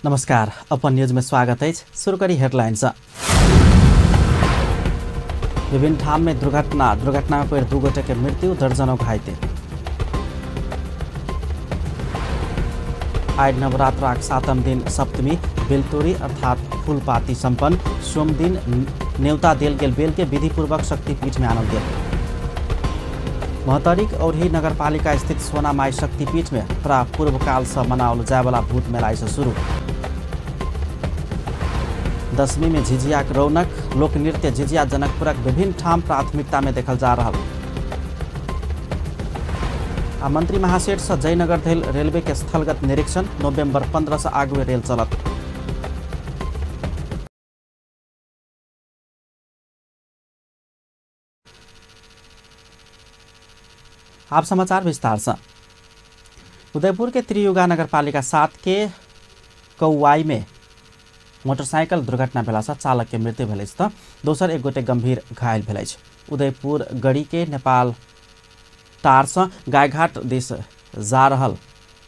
नमस्कार, अपन न्यूज में स्वागत है। शुरू करी हेडलाइन। विभिन्न ठाम में दुर्घटना, दुर्घटना में पड़ि 2 गोटे के मृत्यु, दर्जनों घायल। आइ नवरात्राक 7म दिन सप्तमी बेलतोरी अर्थात फूलपाती संपन्न। सोम दिन न्योता देल गेल बेल के विधिपूर्वक शक्तिपीठ में आनल गेल। महोत्तरीक औरही नगरपालिका स्थित सोनामाई शक्तिपीठ में पूर्व काल से मनाओल जायवाला भूत मेला से शुरू। दशमी में झिझियाक रौनक, लोकनृत्य झिझिया जनकपुरक विभिन्न ठाम प्राथमिकता में देखल जा रहा। आ मंत्री महासेठ से जयनगर धरि रेलवे के स्थलगत निरीक्षण, नवंबर 15 से आगुए रेल चलत। आप समाचार विस्तार से। उदयपुर के त्रियुगा नगरपालिका 7 के कौआई में मोटरसाइकिल दुर्घटना भेला से चालक के मृत्यु भेल अछि त दोसर एक गोटे गंभीर घायल भेल अछि। उदयपुर गढ़ी के नेपाल टार से गायघाट दिस जा रहल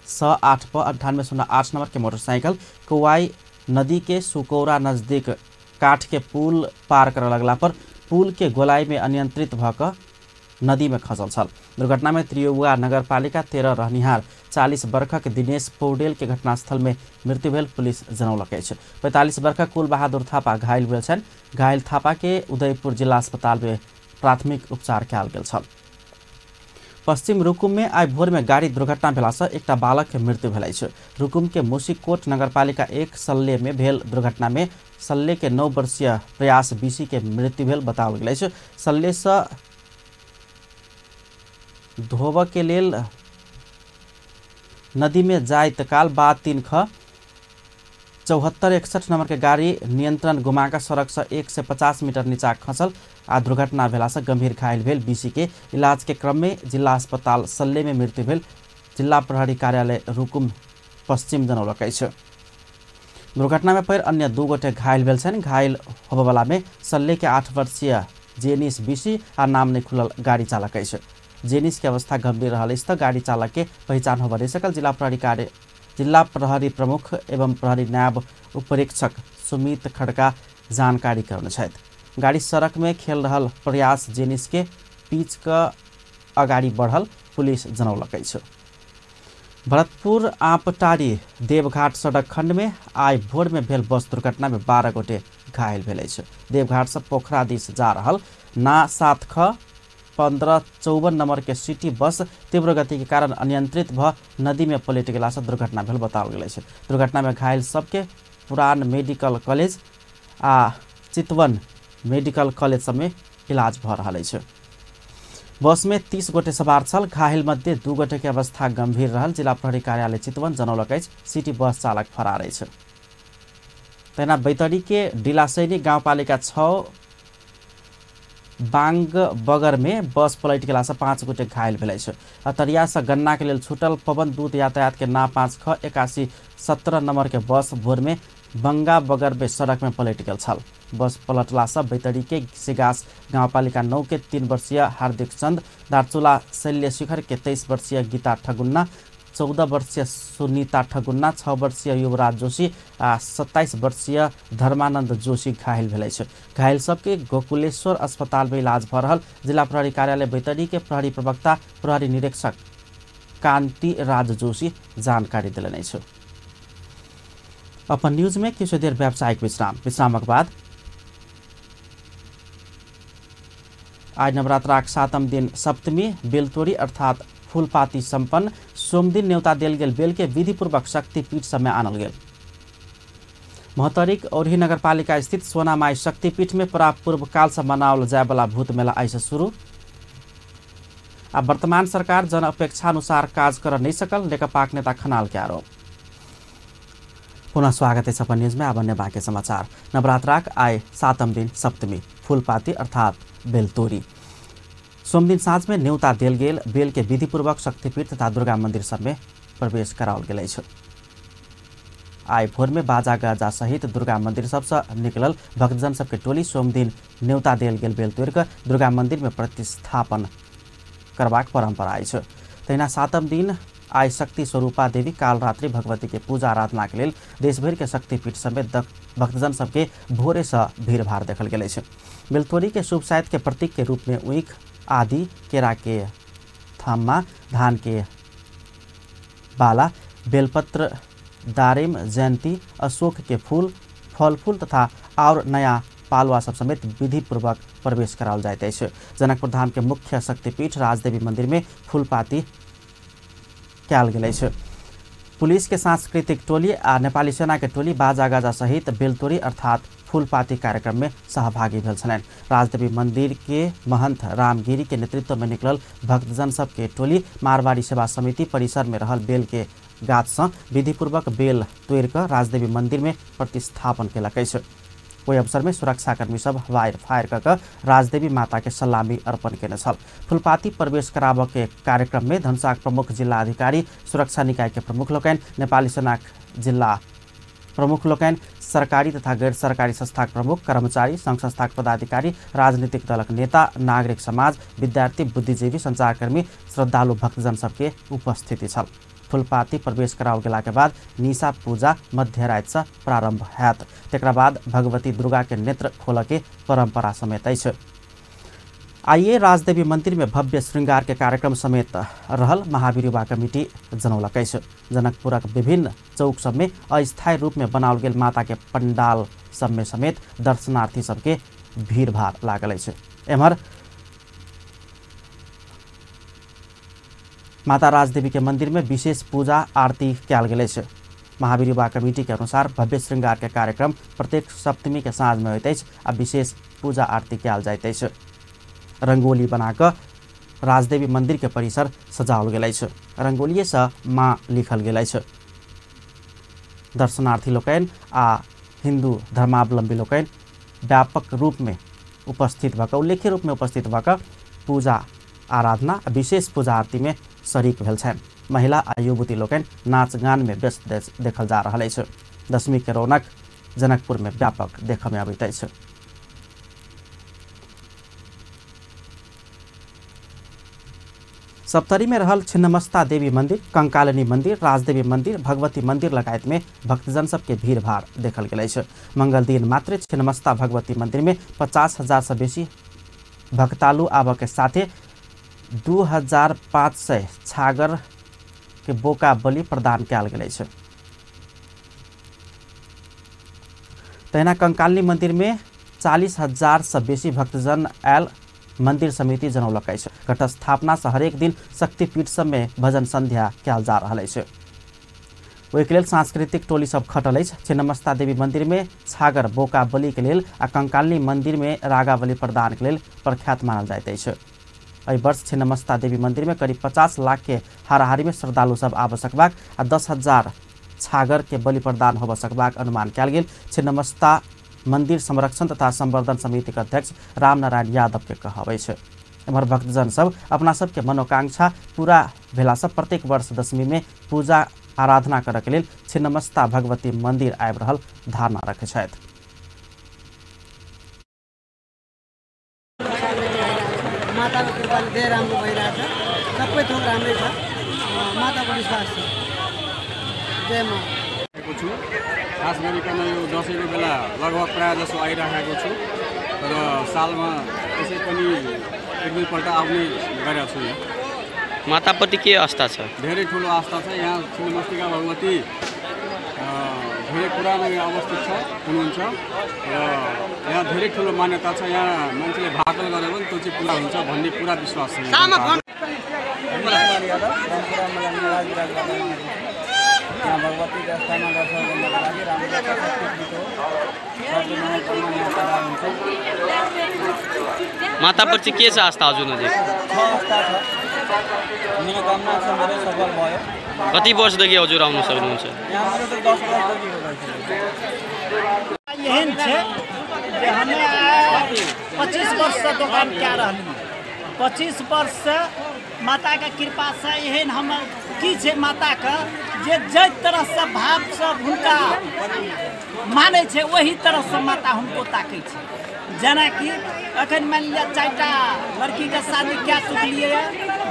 108 प 9808 नंबर के मोटरसाइकिल कौआई नदी के सुकौरा नजदीक काठ के पुल पार कर लगला पर पुल के गोलाई में अनियंत्रित भ क नदी में खसल छल। दुर्घटना में त्रियुगा नगरपालिका 13 रहनिहार 40 वर्षक दिनेश पौडेल के घटनास्थल में मृत्यु भेल पुलिस जनौलक अछि। 45 वर्षक कुल बहादुर थापा घायल भेल छनि। घायल थापा के उदयपुर जिला अस्पताल में प्राथमिक उपचार कयल गेल छल। पश्चिम रुकुम में आइ भोर में गाड़ी दुर्घटना भेला से एकटा बालक के मृत्यु भेल अछि। रुकुम के मुसीकोट नगरपालिका 1 सल्ले में भेल दुर्घटना में सल्ले के 9 वर्षीय प्रयास बीसी के मृत्यु भेल बताओल गेल अछि। सल्ले से धोब के लेल नदी में जाइत काल बाद 3 ख 7461 नंबर के गाड़ी नियंत्रण गुमाकर सड़क से 150 मीटर नीचा खसल आ दुर्घटना भेला से गंभीर घायल भेल बीसी के इलाज के क्रम में जिला अस्पताल सल्ले में मृत्यु भेल जिला प्रहरी कार्यालय रुकुम पश्चिम जनौलक अछि। दुर्घटना में पड़ि अन्य 2 गोटे घायल भेल छनि। घायल होबयवला में सल्ले के 8 वर्षीय जेनिस बीसी आ नाम नहि खुलल गाड़ी चालक अछि। जेनिस के अवस्था गंभीर रहल अछि त गाड़ी चालक के पहचान होबय नहि सकल। जिला प्रहरी प्रमुख एवं प्रहरी नायब उपरीक्षक सुमित खड़का जानकारी करने छथि। गाड़ी सड़क में खेल रहल प्रयास जेनिस के पीच क अगाडि बढ़ल पुलिस जनौलक अछि। भरतपुर आमटारी देवघाट सड़क खंड में आइ भोर में भेल बस दुर्घटना में 12 गोटे घायल भेल अछि। देवघाट से पोखरा दिस जा रहल ना 7 ख 1554 नंबर के सिटी बस तीव्र गति के कारण अनियंत्रित भ नदी में पलटि गेला से दुर्घटना भेल बताओल गेल अछि। दुर्घटना में घायल सबके पुरान मेडिकल कॉलेज आ चितवन मेडिकल कॉलेज सब में इलाज भ रहल अछि। बस में 30 गोटे सवार छल। घायल मध्ये 2 गोटे के अवस्था गंभीर रहल जिला प्रहरी कार्यालय चितवन जनौलक अछि। सिटी बस चालक फरार अछि। तहिना बैतडी के डिलासैनी गाउँपालिका 6 बांग बगर में बस पलटि गेला से 5 गोटे घायल भेल अछि। अतरिया से गन्ना के लेल छूटल पवन दूत यातायात के ना 5 ख 8117 नंबर के बस भोर में बंगा बगर में सड़क में पलटि गेल छल। बस पलटला से बैतडी के सिगास गाउँपालिका 9 के 3 वर्षीय हार्दिक चंद, दार्चुला शैल्य शिखर के 23 वर्षीय गीता ठगुन्ना, 14 वर्षीय सुनीता ठगुन्ना, 6 वर्षीय युवराज जोशी आ 27 वर्षीय धर्मानंद जोशी घायल भेल अछि। घायल सबके गोकुलेश्वर अस्पताल में इलाज भ रहल जिला प्रहरी कार्यालय बैतडी के प्रहरी प्रवक्ता प्रहरी निरीक्षक कांति राज जोशी जानकारी देलनि अछि। अपन न्यूज में किछु देर व्यावसायिक विश्राम, विश्रामक बाद आज नवरात्राक 7म दिन सप्तमी बेलतोरी अर्थात फूलपाती संपन्न। सोमदिन न्योता देल गेल बेल के विधिपूर्वक शक्तिपीठ सब में आनल गेल। महोत्तरीक औरही नगरपालिका स्थित सोनामाई शक्तिपीठ में पूर्व काल से मनाओल जायवाला भूत मेला आइ से शुरू। आ वर्तमान सरकार जन अपेक्षा अनुसार काज कर नहीं सकल नेकपाक नेता खनाल के आरोप। पुनः स्वागत है अपन न्यूज में। अब अन्य बाकी समाचार। नवरात्राक आइ 7म दिन सप्तमी फूलपाती अर्थात बेलतोरी। सोमदिन साँझ में न्योता देल गेल बेल के विधिपूर्वक शक्तिपीठ तथा दुर्गा मंदिर सब में प्रवेश कराओल गेल अछि। आइ भोर में बाजा गाजा सहित दुर्गा मंदिर सबसे निकलल भक्तजन सबके टोली सोमदिन न्योता देल गेल बेल तोड़ि कऽ दुर्गा मंदिर में प्रतिस्थापन करबाक परंपरा अछि। तहिना 7म दिन आइ शक्ति स्वरूपा देवी कालरात्रि भगवती के पूजा आराधना के लेल देशभरि के शक्तिपीठ समेत भक्तजन सबके भोरे से भीड़भाड़ देखल गेल अछि। बेलतोरी के शुभ साइत के प्रतीक के रूप में ऊख आदि, केरा के थम्मा, धान के बाला, बेलपत्र, दारिम, जयंती, अशोक के फूल, फल फूल तथा और नया पालुआ सब समेत विधिपूर्वक प्रवेश कराओल जाइत अछि। जनकपुर धाम के मुख्य शक्तिपीठ राजदेवी मंदिर में फूलपाती कयल गेल अछि। पुलिस के सांस्कृतिक टोली आ नेपाली सेना के टोली बाजा गाजा सहित बेलतोरी अर्थात फूलपाती कार्यक्रम में सहभागी भेल छलनि। राजदेवी मंदिर के महंत रामगिरी के नेतृत्व में निकलल भक्तजन सबके टोली मारवाड़ी सेवा समिति परिसर में रहल बेल के गाछ से विधिपूर्वक बेल तोड़ि कऽ राजदेवी मंदिर में प्रतिस्थापन केलक अछि। ओहि अवसर में सुरक्षाकर्मी सब वायर फायर कऽ कऽ राजदेवी माता के सलामी अर्पण केने छल। फुलपाती प्रवेश कराबऽ के कार्यक्रम में धनुषाक प्रमुख जिला अधिकारी, सुरक्षा निकाय के प्रमुख लोकनि, नेपाली सेनाक जिला प्रमुख लोकनि, सरकारी तथा गैर सरकारी संस्थाक प्रमुख, कर्मचारी, संघ संस्थाक पदाधिकारी, राजनीतिक दलक नेता, नागरिक समाज, विद्यार्थी, बुद्धिजीवी, संचारकर्मी, श्रद्धालु भक्तजन सबके उपस्थिति छल। फुलपाती प्रवेश कराओल गेला के बाद निशा पूजा मध्यराति से प्रारंभ हैत। तकरा बाद भगवती दुर्गा के नेत्र खोलऽ के परंपरा समेत अछि। आइए राजदेवी मंदिर में भव्य श्रृंगार के कार्यक्रम समेत रहल महावीर युवा कमिटी जनौलक अछि। जनकपुरक विभिन्न चौक सब में अस्थायी रूप में बनाओल गेल माता के पंडाल सब में समेत दर्शनार्थी सबके भीड़भाड़ लागल अछि। एम्हर माता राजदेवी के मंदिर में विशेष पूजा आरती कयल गेल अछि। महावीर युवा कमिटी के अनुसार भव्य श्रृंगार के कार्यक्रम प्रत्येक सप्तमी के साँझ में होइत अछि आ विशेष पूजा आरती कयल जाइत अछि। रंगोली बनाकऽ राजदेवी मंदिर के परिसर सजाओल गेल अछि। रंगोलिए से माँ लिखल गेल अछि। दर्शनार्थी लोकनि आ हिंदू धर्मावलंबी लोकनि व्यापक रूप में उपस्थित भऽ कऽ, उल्लेख्य रूप में उपस्थित भऽ कऽ पूजा आराधना आ विशेष पूजा आरती में शरीक भेल छनि। महिला आ युवती लोकनि नाच गान में व्यस्त देखल जा रहल अछि। दशमी के रौनक जनकपुर में व्यापक देखऽ में अबैत अछि। सप्तरी में रहल छिन्नमस्ता देवी मंदिर, कंकालिनी मंदिर, राजदेवी मंदिर, भगवती मंदिर लगायत में भक्तजन सबके भीड़भाड़ देखल गेल अछि। मंगल दिन मात्र छिन्नमस्ता भगवती मंदिर में 50,000 से बेसी भक्तालु आबऽ के साथे 2,500 छागर के बोका बलि प्रदान कयल गेल अछि। तहिना कंकालिनी मंदिर में 40,000 से बेसी भक्तजन आयल मंदिर समिति जनौलक अछि। घटस्थापना से हरेक दिन शक्तिपीठ सब में भजन संध्या कयल जा रहल अछि। ओहिके लेल सांस्कृतिक टोली सब खटल अछि। छिन्नमस्ता देवी मंदिर में छागर बोका बलि के लेल आ कंकालिनी मंदिर में रागा बलि प्रदान के लेल प्रख्यात मानल जाइत अछि। एहि वर्ष छिन्नमस्ता देवी मंदिर में करीब 50 लाख के हाराहारी में श्रद्धालु सब आबऽ सकबाक आ 10,000 छागर के बलि प्रदान होबऽ सकबाक अनुमान कयल गेल छिन्नमस्ता मंदिर संरक्षण तथा संवर्धन समिति के अध्यक्ष रामनारायण यादव के कहब अछि। एम्हर भक्तजन सब अपना सबके मनोकांक्षा पूरा भेला से प्रत्येक वर्ष दशमी में पूजा आराधना करऽ के लेल छिन्नमस्ता भगवती मंदिर आबि रहल धारणा रखै छथि। माताको कृपाले धेरै राम्रो भइरहेछ, सबै थोक राम्रै छ, माताको विश्वास छ। जय मा। छु खास गरिकन यो दसैँको बेला लगभग प्रायः जसो आइराखेको छु र सालमा त्यसै पनि एक दुईपल्ट आउने गरेको छु। यहाँ माताप्रति के आस्था छ? धेरै ठुलो आस्था छ। यहाँ छिन्नमस्तिका भगवती धेरै पुरानो यहाँ अवस्थित छ हुनुहुन्छ र यहाँ धेरै ठुलो मान्यता छ। यहाँ मान्छेले भाकल गरे पनि त्यो चाहिँ पुरा हुन्छ भन्ने पुरा विश्वास छ। यहाँ भगवतीको स्थानमा दर्शन गर्नको लागि राम्रो शक्तिपीठ हो। सबै मनोकामना यहाँ पुरा हुन्छ। माताप्रति के छ आस्था हजुर नजिक? छ आस्था छ, मनोकामना छ मेरो सफल भयो। कति वर्षदेखि हजुर आउन सक्नुहुन्छ? यहाँ मेरो त 10 वर्षदेखि भइसक्यो। एहन छै जे हमे 25 वर्षसँ दोकान कए रहलियै। 25 वर्षसँ माताके कृपासँ एहन हमर की छै माताके जे जाहि तरहसँ भावसँ हुनका मानै छै ओही तरहसँ माता हुनको ताकै छै। जेनाकि अखन मानि लिअ 4टा लड़कीके शादी कए चुकलियै,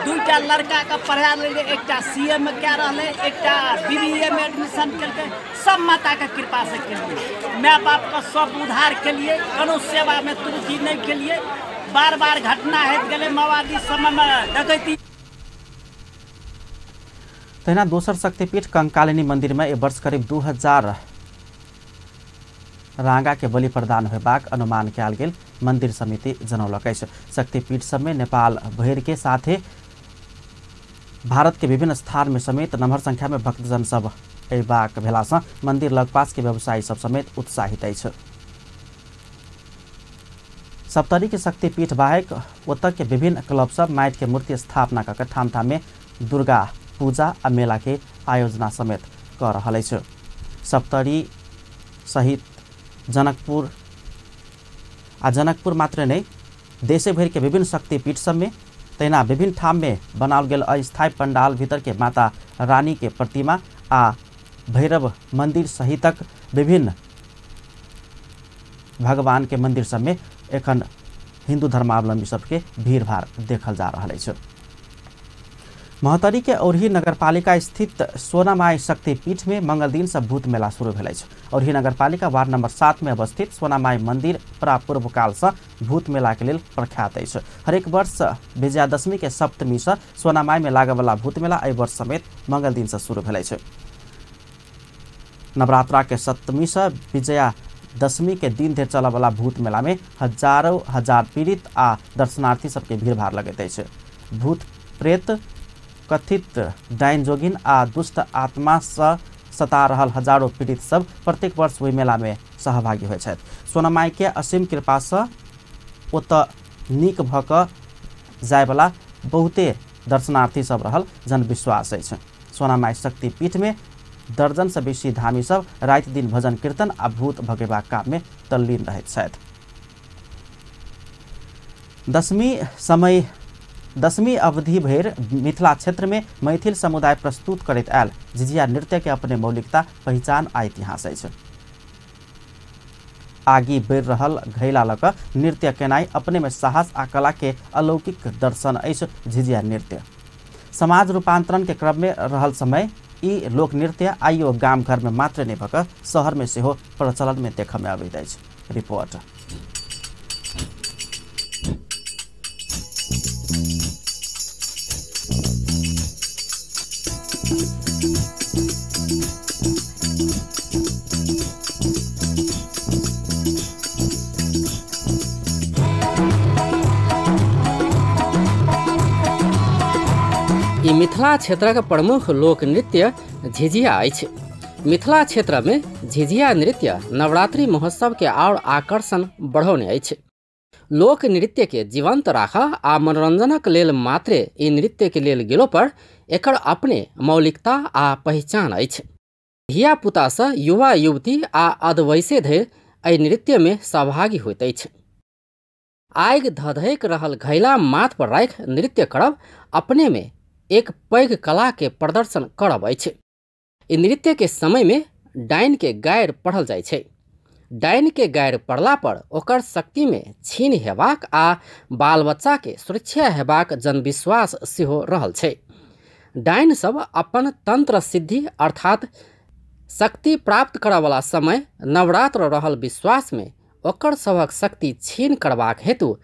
2टा लड़काके पढ़ा लेलियै, एकटा CA मे कए रहलै, एकटा BBA मे एडमिशन केलकै। सब माताके कृपासँ केलियै। माय बापके सब उद्धार केलियै, कोनो सेवामे त्रुटि नहि केलियै। बार बार घटना होइत गेलै माओवादी समयमे डकैती। तहिना दोसर शक्तिपीठ कंकालिनी मंदिर में एहि वर्ष करीब 2000 रांगा के बलि प्रदान होयबाक अनुमान कयल गेल मंदिर समिति जनौलक अछि। शक्तिपीठ सब में नेपाल भरि के साथे भारत के विभिन्न स्थान में समेत नमहर संख्या में भक्तजन सब अयबाक भेलासँ मंदिर लगपास के व्यवसायी सब समेत उत्साहित अछि। सप्तरी के शक्तिपीठ बाहेक ओतय के विभिन्न क्लब सब माटि के मूर्ति स्थापना कऽ के ठाम ठाम में दुर्गा पूजा आ मेला के आयोजना समेत कऽ रहल अछि। सप्तरी सहित जनकपुर आ जनकपुर मात्र नहीं देशे भरि के विभिन्न शक्तिपीठ सब में तहिना विभिन्न ठाम में बनाओल गेल अस्थायी पंडाल भीतर के माता रानी के प्रतिमा आ भैरव मंदिर सहितक विभिन्न भगवान के मंदिर सब में एखन हिंदू धर्मावलंबी सबके भीड़भाड़ देखल जा रहल अछि। महोत्तरी के औरही नगरपालिका स्थित सोनामाई शक्तिपीठ में मंगल दिन से भूत मेला शुरू भेल अछि। औरही नगरपालिका वार्ड नंबर 7 में अवस्थित सोनामाई मंदिर प्रापूर्व काल से भूत मेला के लेल प्रख्यात अछि। हरेक वर्ष विजयादशमी के सप्तमी से सोनामाई में लागयवला भूत मेला एहि वर्ष समेत मंगल दिन से शुरू भेल अछि। नवरात्रा के सप्तमी से विजयादशमी के दिन धरि चलयवला भूत मेला में हजारों हजार पीड़ित आ दर्शनार्थी सबके भीड़भाड़ लगैत अछि। भूत प्रेत कथित डाइन जोगिन आ दुष्ट आत्मा से सता रहल हजारों पीड़ित सब प्रत्येक वर्ष ओहि मेला में सहभागी होइ छथि। सोनामाई के असीम कृपा से ओतऽ नीक भऽ कऽ जायवला बहुते दर्शनार्थी सब रहल जनविश्वास अछि। सोनामाई शक्तिपीठ में दर्जन से बेसी धामी सब राति दिन भजन कीर्तन आ भूत भगेबाक काम में तल्लीन रहैत छथि। दशमी अवधि भरि मिथिला क्षेत्र में मैथिल समुदाय प्रस्तुत करैत आयल झिझिया नृत्य के अपने मौलिकता पहिचान आ इतिहास अछि। आगि बढ़ि रहल घैला लऽ कऽ नृत्य केनाइ अपने में साहस आ कला के अलौकिक दर्शन अछि। झिझिया नृत्य समाज रूपांतरण के क्रम में रहल समय ई लोक नृत्य आइयो गाम घर में मात्र नहि भऽ कऽ शहर में सेहो प्रचलन में देखऽ में अबैत अछि। रिपोर्ट। ई मिथिला क्षेत्रक प्रमुख लोक नृत्य झिझिया अछि। मिथिला क्षेत्रमे झिझिया नृत्य नवरात्रि महोत्सव के और आकर्षण बढ़ौने अछि। लोक नृत्य के जीवंत राखऽ आ मनोरंजनक लेल मात्रे ई नृत्य के लेल गेलो पर एकर अपने मौलिकता आ पहिचान अछि। धिया पुतासँ युवा युवती आ अधवयसे धरि एहि नृत्यमे सहभागी होइत अछि। आगि धधकि रहल घैला माथ पर राखि नृत्य करब अपने में एक पैघ कला के प्रदर्शन करब अछि। ई नृत्य के समय में डाइन के गारि पढ़ल जाइ छै। डाइन के गारि पढ़ला पर ओकर शक्ति में छीन हेबाक आ बाल बच्चा के सुरक्षा हेबाक जनविश्वास सेहो रहल छै। डाइन सब अपन तंत्र सिद्धि अर्थात शक्ति प्राप्त करऽवला समय नवरात्र रहल विश्वास में ओकर सभक शक्ति छीन करबाक हेतु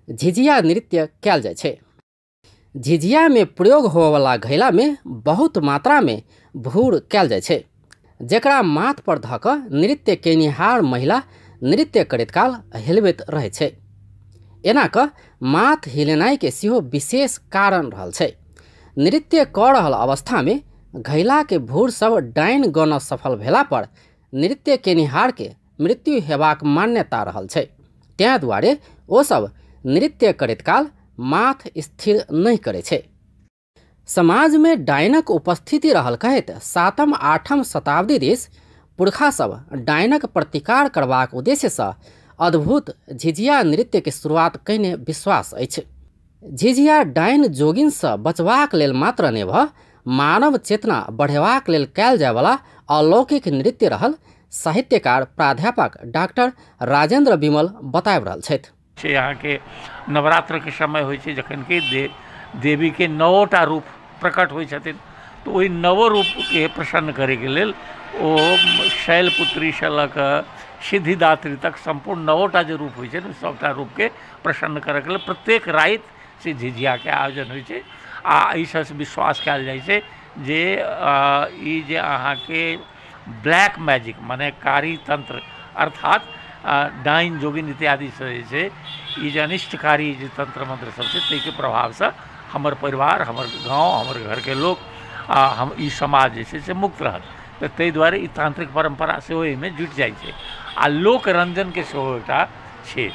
झिझिया नृत्य कयल जाइ छै। झिझिया में प्रयोग होवला घैला में बहुत मात्रा में भूर कयल जाइ छै, जेकरा माथ पर धऽ कऽ नृत्य केनिहार महिला नृत्य करैत काल हिलबैत रहै छै। एना कऽ माथ हिलेनाइ के सेहो विशेष कारण रहल छै। नृत्य कऽ रहल अवस्था में घैला के भूर सब डाइन गनऽ सफल भेला पर नृत्य केनिहार के मृत्यु हेबाक मान्यता रहल छै। तैं दुआरे ओसब नृत्य करैत काल माथ स्थिर नहि करै छै। समाज में डाइनक उपस्थिति रहल कहैत 7म 8म शताब्दी दिस पुरखा सब डाइनक प्रतिकार करबाक उद्देश्यसँ अद्भुत झिझिया नृत्य के शुरुआत कयने विश्वास अछि। झिझिया डाइन जोगिनसँ बचबाक लेल मात्र नहि भऽ मानव चेतना बढ़ेबाक लेल कयल जायवला अलौकिक नृत्य रहल साहित्यकार प्राध्यापक डॉक्टर राजेंद्र विमल बताबि रहल छथि। अहाँके नवरात्रके समय होइ छै, जखन कि देवीके 9टा रूप प्रकट होइ छथिन, तऽ ओहि नवो रूपके प्रसन्न करैके लेल ओ शैलपुत्रीसँ लऽ कऽ सिद्धिदात्री तक सम्पूर्ण 9टा जे रूप होइ छै ने, सभटा रूपके प्रसन्न करैके लेल प्रत्येक राति से झिझियाके आयोजन होइ छै। आ एहिसँ विश्वास कयल जाइ छै जे ई जे अहाँके ब्लैक मैजिक माने कारी तंत्र अर्थात डाइन जोगिन इत्यादिसँ जे छै ई जे अनिष्टकारी जे तंत्र मंत्र सब छै ताहिके प्रभावसँ हमर परिवार, हमर गाँव, हमर घरके लोक आ हम ई समाज जे छै से मुक्त रहत। तऽ ताहि दुआरे ई तांत्रिक परम्परा सेहो एहिमे जुटि जाइ छै। आ लोकरंजनके सेहो एकटा छै।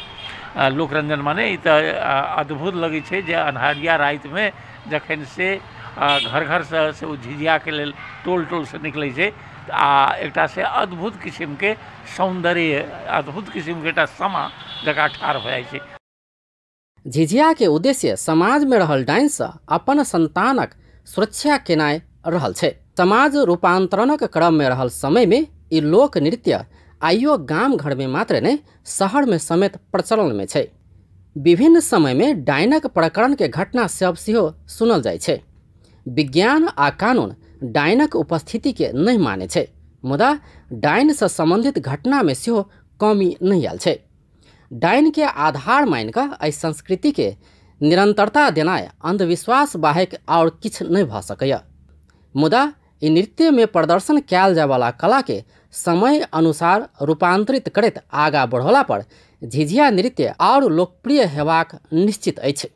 लोकरंजन माने ई तऽ अद्भुत लगै छै जे अन्हरिया रातिमे जखन से घर घरसँ से ओ झिझियाके लेल टोल टोलसँ निकलै छै आ एकटा से अद्भुत किसिमके सौन्दर्य, अद्भुत किसिमके एकटा समा जकाँ ठाढ़ भऽ जाइ छै। झिझियाके उद्देश्य समाजमे रहल डाइनसँ अपन सन्तानक सुरक्षा केनाइ रहल छै। समाज रूपांतरणक क्रममे रहल समयमे ई लोक नृत्य आइयो गाम घरमे मात्र नहि शहरमे समेत प्रचलनमे छै। विभिन्न समयमे डाइनक प्रकरणके घटना सब सेहो सुनल जाइ छै। विज्ञान आ कानून डाइनक उपस्थितिके नहि मानै छै, मुदा डाइनसँ सम्बन्धित घटनामे सेहो कमी नहि आयल छै। डाइनके आधार मानि कऽ एहि संस्कृतिके निरंतरता देनाइ अंधविश्वास बाहेक आओर किछु नहि भऽ सकैए। मुदा ई नृत्यमे प्रदर्शन कयल जायवला कलाके समय अनुसार रूपांतरित करैत आगाँ बढ़ौला पर झिझिया नृत्य आओर लोकप्रिय हेबाक निश्चित अछि।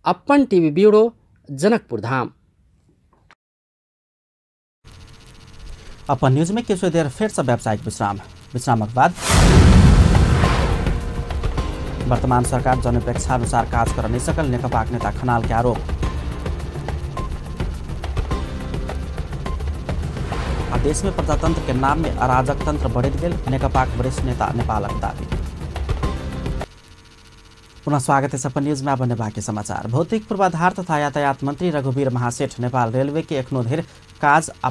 अपन टीवी ब्यूरो, जनकपुर धाम। अपन न्यूज में किछु देर फेर से व्यावसायिक विश्राम। विश्रामक बाद वर्तमान सरकार जनअपेक्षा अनुसार काज कर नहीं सकल, नेकपाक नेता खनाल के आरोप। आ देश में प्रजातंत्र के नाम में अराजक तंत्र बढ़ित गेल, नेकपाक वरिष्ठ नेता नेपालक दावी। पुनः स्वागत है अपन न्यूज में। अब बाकी समाचार। भौतिक पूर्वाधार तथा यातायात मंत्री रघुवीर महासेठ नेपाल रेलवे के एखनो धरि काज आ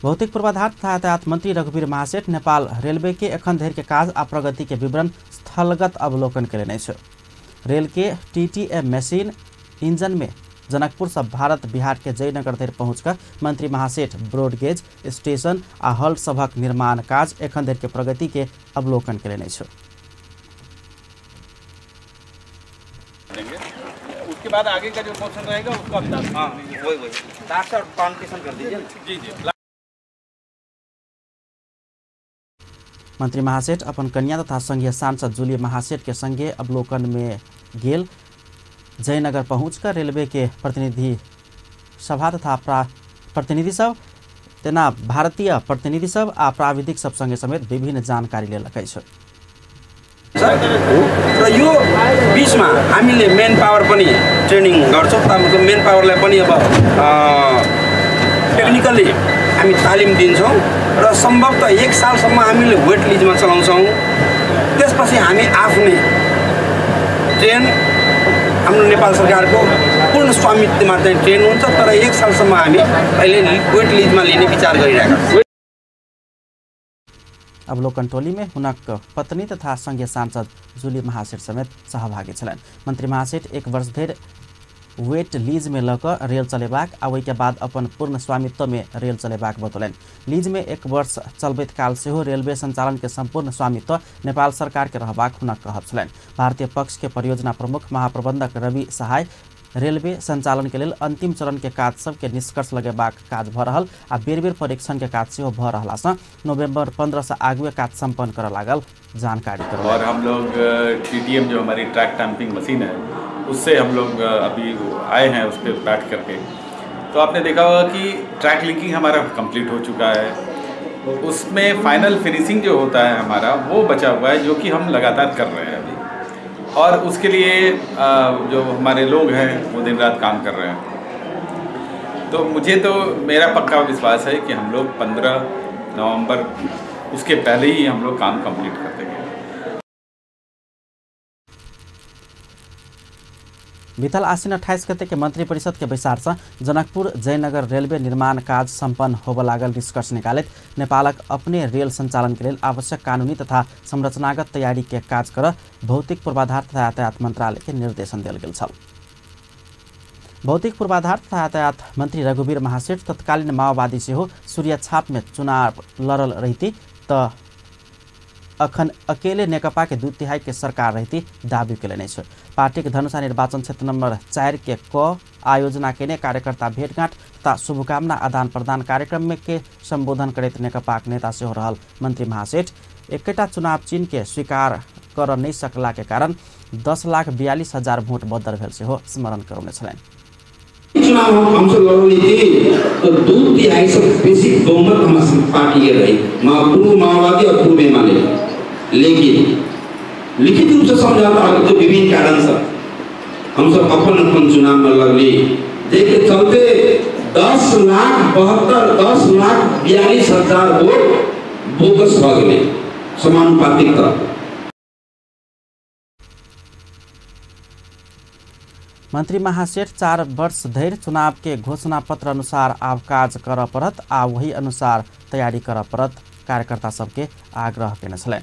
भौतिक पूर्वाधार तथा यातायात मंत्री रघुवीर महासेठ नेपाल रेलवे के एखन धरि के काज आ प्रगति के विवरण स्थलगत अवलोकन कयलनि अछि। रेल के टीटीएम मशीन इंजन में जनकपुर से भारत बिहार के जयनगर धरि पहुँचकर मंत्री महासेठ ब्रॉडगेज स्टेशन आ हॉल्ट सभक निर्माण काज एखन धरि के प्रगति के अवलोकन कयलनि अछि। उसके बाद आगे का जो पोर्शन रहेगा उसको आप हाँ वही वही लास्ट और फाउंडेशन कर दीजिए। जी जी। मंत्री महासेठ अपन कन्या तथा संघीय सांसद जूली महासेठ के संगे अवलोकन में गेल जयनगर पहुँचकर रेलवे के प्रतिनिधि सभा तथा प्रतिनिधि सब तेना भारतीय प्रतिनिधि सब आ प्राविधिक सब संगे समेत विभिन्न जानकारी लेलक अछि। र यो बीचमा हामीले मेन पावर पनि ट्रेनिङ गर्छौँ, मतलब मेन पावरलाई पनि अब टेक्निकली हामी तालिम दिन्छौँ र सम्भवतः 1 सालसम्म हामीले वेट लिजमा चलाउँछौँ। त्यसपछि हामी आफ्नै ट्रेन हाम्रो नेपाल सरकारको पूर्ण स्वामित्वमा चाहिँ ट्रेन हुन्छ, तर 1 सालसम्म हामी अहिले वेट लिजमा लिने विचार गरिरहेका छौँ। अवलोकन टोली में हुनक पत्नी तथा संघीय सांसद जूली महासेठ समेत सहभागी छलनि। मंत्री महासेठ 1 वर्ष धरि वेट लीज में लऽ कऽ रेल चलेबाक आ ओहिके बाद अपन पूर्ण स्वामित्व में रेल चलेबाक बतौलनि। लीज में 1 वर्ष चलबैत काल सेहो रेलवे संचालन के संपूर्ण स्वामित्व नेपाल सरकार के रहबाक हुनक कहब छलनि। भारतीय पक्ष के परियोजना प्रमुख महाप्रबंधक रवि सहाय रेलवे संचालन के लेल अंतिम चरण के काज सबके निष्कर्ष लगेबाक काज भऽ रहल आ बेर बेर परीक्षण के काज सेहो भऽ रहला सँ नवंबर 15 से आगुए काज संपन्न करऽ लागल जानकारी करौलनि। और हम लोग टीटीएम जो हमारी ट्रैक टैंपिंग मशीन है उससे हम लोग अभी आए हैं, उस पर बैठ करके तो आपने देखा होगा कि ट्रैक लिंकिंग हमारा कंप्लीट हो चुका है। उसमें फाइनल फिनिशिंग जो होता है हमारा वो बचा हुआ है, जो कि हम लगातार कर रहे हैं अभी, और उसके लिए जो हमारे लोग हैं वो दिन रात काम कर रहे हैं। तो मुझे तो मेरा पक्का विश्वास है कि हम लोग 15 नवंबर उसके पहले ही हम लोग काम कंप्लीट कर देंगे। बीतल आश्विन 28 गते के मंत्री परिषद के बैसार से जनकपुर जयनगर रेलवे निर्माण काज संपन्न होबय लागल निष्कर्ष निकालैत नेपालक अपने रेल संचालन के लेल आवश्यक कानूनी तथा संरचनागत तैयारी के काज कर भौतिक पूर्वाधार तथा यातायात मंत्रालय के निर्देशन देल गेल छल। भौतिक पूर्वाधार तथा यातायात मंत्री रघुवीर महासेठ तत्कालीन माओवादी सेहो सूर्यछाप में चुनाव लड़ल रहती त अखन अकेले नेकपा के 2/3 के सरकार रहती दावी केलनि अछि। पार्टी के धनुषा निर्वाचन क्षेत्र नंबर 4 के क आयोजना केने कार्यकर्ता भेंटघाट तथा शुभकामना आदान प्रदान कार्यक्रम में के संबोधन करैत नेकपा के नेता सेहो रहल मंत्री महासेठ एकेटा चुनाव चिन्ह के स्वीकार कर नहीं सकला के कारण 10,42,000 भोट बदर भेल सेहो स्मरण करौने छलनि। चुनाव हम सब लड़ली थी तो 2/3 से बेसी बहुमत हमारी पार्टी के रही, पूर्व माओवादी और पूर्व एमाले। लेकिन लिखित रूप से समझौता जो विभिन्न कारण से हम सब अपन अपन चुनाव में लड़ली, जेके चलते 10,72,10,42,000 वोट बोगस भ गेलै समानुपातिक तरफ। मंत्री महासेठ 4 वर्ष धरि चुनाव के घोषणा पत्र अनुसार आब काज करऽ पड़त आ वही अनुसार तैयारी करऽ पड़त कार्यकर्ता सबके आग्रह केने छलनि।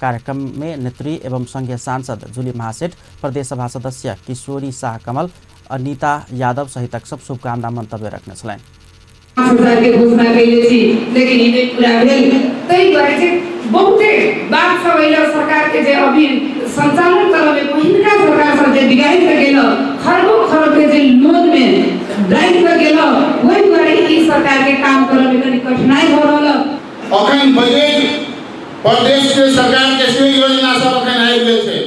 कार्यक्रम में नेत्री एवं संघीय सांसद जुली महासेठ, प्रदेश सभा सदस्य किशोरी शाह कमल, अनिता यादव सहितक सब शुभकामना मंतव्य रखने छलनि। 5,000 के घोषणा कयले छी लेकिन ई नहि पूरा भेल, ताहि दुआरे जे बहुते बात सब अइल सरकार के जे अभी संचालन करऽ में पहिलका सरकार सब जे बिगाड़ि कऽ गेल, खरबो खरब के जे लोन में डालि कऽ गेल, ओहि दुआरे ई सरकार के काम करऽ में कनि कठिनाई भऽ रहल। अखन बजट प्रदेश के सरकार के से योजना सब अखन आबि गेल छै,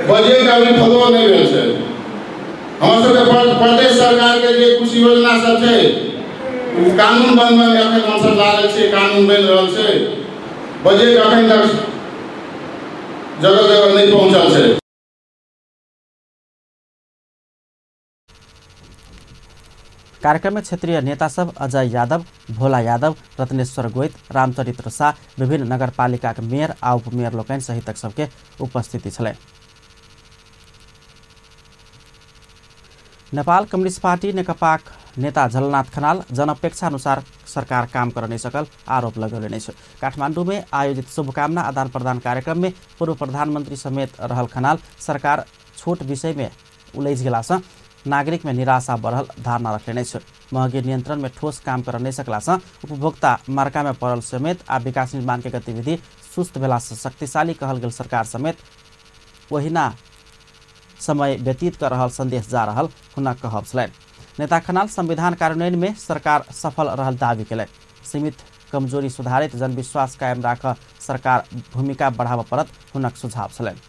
बजट अभी फलो नहि भेल छै। हमर सबके प्रदेश सरकार के जे कुछ योजना सब छै कानून बनबै में अखन हमसब लागल छियै, कानून बनि रहल छै, बजट अखन तक जगह जगह नहीं पहुंचल छै। कार्यक्रम में क्षेत्रीय नेता सब अजय यादव, भोला यादव, रत्नेश्वर गोइत, रामचरित्र शाह, विभिन्न नगरपालिका के मेयर आ उपमेयर लोकनि सहितक सबके उपस्थिति छलनि। नेपाल कम्युनिस्ट पार्टी नेकपाक नेता झलनाथ खनाल जनअपेक्षा अनुसार सरकार काम कर नहीं सकल आरोप लगौलनि अछि। काठमांडू में आयोजित शुभकामना आदान प्रदान कार्यक्रम में पूर्व प्रधानमंत्री समेत रहल खनाल सरकार छोट विषय में उलझि गेलासँ नागरिक में निराशा बढ़ल धारणा रखलनि अछि। महगी नियंत्रण में ठोस काम कर नहीं सकलासँ उपभोक्ता मार्का में पड़ल समेत आ विकास निर्माण के गतिविधि सुस्त भेलासँ शक्तिशाली कहल गेल सरकार समेत ओहिना समय व्यतीत कर रहल संदेश जा रहल हुनक कहब छलनि। नेता खनाल संविधान कार्यान्वयन में सरकार सफल रहल दावी केलनि। सीमित कमजोरी सुधारित जनविश्वास कायम राख सरकार भूमिका बढ़ाबऽ पड़त हुनक सुझाव छलनि।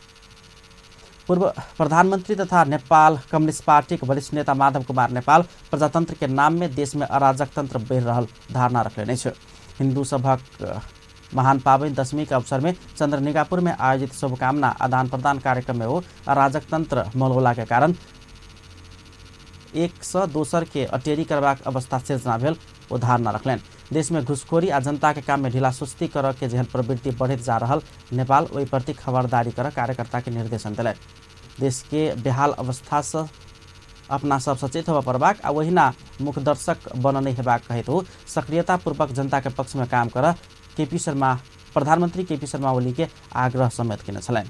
पूर्व प्रधानमंत्री तथा नेपाल कम्युनिस्ट पार्टी के वरिष्ठ नेता माधव कुमार नेपाल प्रजातंत्र के नाम में देश में अराजक तंत्र बढ़ि रहल धारणा रखलनि अछि। हिंदू सभक महान पाबनि दशमी के अवसर में चंद्रनिगापुर में आयोजित शुभकामना आदान प्रदान कार्यक्रम में वो अराजक तंत्र मौलौला के कारण एक से दोसर के अटेरी करबाक अवस्था सिर्जना भेल ओ धारणा रखलनि। देश में घुसखोरी आ जनता के काम में ढीला सुस्ती करऽ के जेहन प्रवृत्ति बढ़ैत जा रहल नेपाल ओहि प्रति खबरदारी करऽ कार्यकर्ता के निर्देशन देलनि। देश के बेहाल अवस्था से अपना सब सचेत होबऽ पड़बाक आ ओहिना मुखदर्शक बन नहि हेबाक कहैत ओ सक्रियतापूर्वक जनता के पक्ष में काम करऽ केपी शर्मा प्रधानमंत्री केपी शर्मा ओली के आग्रह समेत केने छलनि।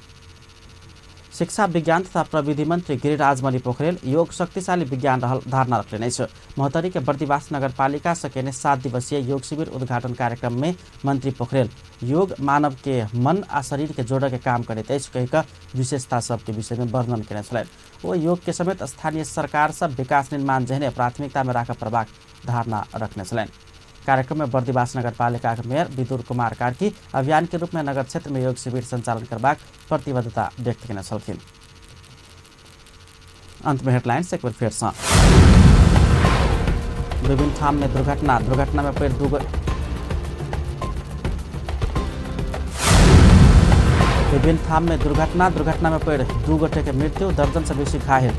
शिक्षा विज्ञान तथा प्रविधि मंत्री गिरिराज मणि पोखरेल योग शक्तिशाली विज्ञान रहल धारणा रखलनि अछि। महोत्तरी के बर्दिवास नगरपालिका से केने 7 दिवसीय योग शिविर उद्घाटन कार्यक्रम में मंत्री पोखरेल योग मानव के मन आ शरीर के जोड़े के काम करैत अछि कहि कऽ विशेषता सबके विषय में वर्णन केने छलनि। ओ योग के समेत स्थानीय सरकार सब विकास निर्माण जेहने प्राथमिकता में राखऽ पड़बाक धारणा रखने छलनि। कार्यक्रम में बर्दिवास नगरपालिका के मेयर विदुर कुमार कार्की अभियान के रूप में नगर क्षेत्र में योग शिविर संचालन करबाक प्रतिबद्धता व्यक्त केने छलखिन। अंत में हेडलाइंस एक बेर फेर सँ। विभिन्न ठाम में दुर्घटना, दुर्घटना में पड़ि दू विभिन्न ठाम में दुर्घटना, दुर्घटना में पड़ि 2 गोटे के मृत्यु, दर्जन से बेसी घायल।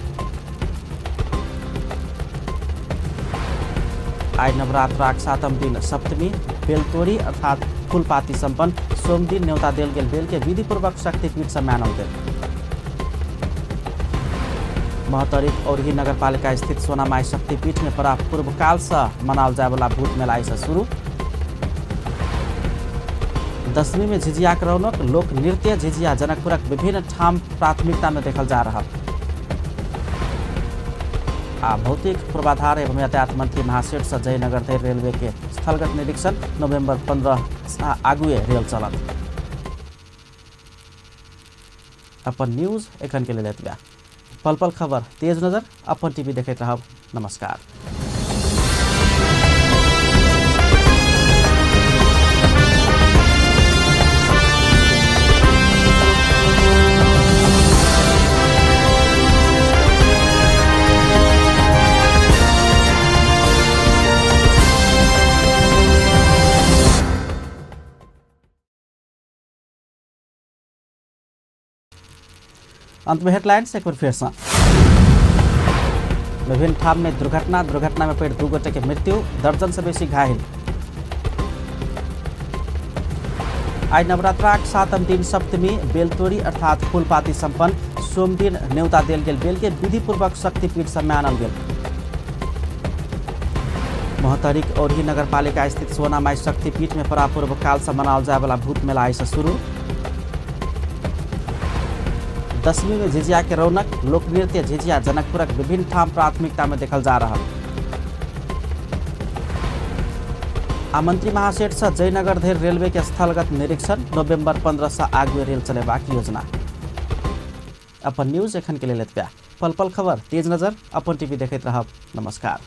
आई नवरात्राक 7म दिन सप्तमी बेलतोरी अर्थात फूलपाती सम्पन्न। सोमदिन न्योता देल गेल बेल के विधिपूर्वक शक्तिपीठ से मानल गेल। महोत्तरीक औरही नगरपालिका स्थित सोनामाई शक्तिपीठ में परा पूर्वकाल से मनाओल जायवला भूत मेला से शुरू। दशमी में झिझिया के रौनक, लोक नृत्य झिझिया जनकपुरक विभिन्न ठाम प्राथमिकता में देखल जा रहा। आ भौतिक पूर्वाधार एवं यातायात मंत्री महासेठ से जयनगर धरि रेलवे के स्थलगत निरीक्षण। नवंबर 15 आगुए रेल चलत। अपन न्यूज एखन के लेल एतबे। पल पल खबर तेज नजर अपन टीवी देखैत रहब। नमस्कार। अंत में हेडलाइंस एक बार फिर से। विभिन्न ठाम में दुर्घटना, दुर्घटना में पड़ि 2 गोटे के मृत्यु, दर्जन से बेसी घायल। आई नवरात्राक 7म दिन सप्तमी बेलतोड़ी अर्थात फूलपाती संपन्न। सोमदिन न्योता देल गेल बेल के विधिपूर्वक शक्तिपीठ सबमे आनल गेल। महोत्तरीक औरही नगरपालिका स्थित सोनामाई शक्तिपीठ में परापूर्व काल से मनाओल जाय वाला भूत मेला आई से शुरू। दशमी में झिझिया के रौनक, लोकनृत्य झिझिया जनकपुरक विभिन्न ठाम प्राथमिकता में देखल जा रहा। आ मंत्री महासेठ से जयनगर धरि रेलवे के स्थलगत निरीक्षण। नवंबर 15 से आगू रेल चलेबाक योजना। अपन न्यूज एखन के लेल एतबे। पल पल खबर तेज नजर अपन टीवी देखैत रहब। नमस्कार।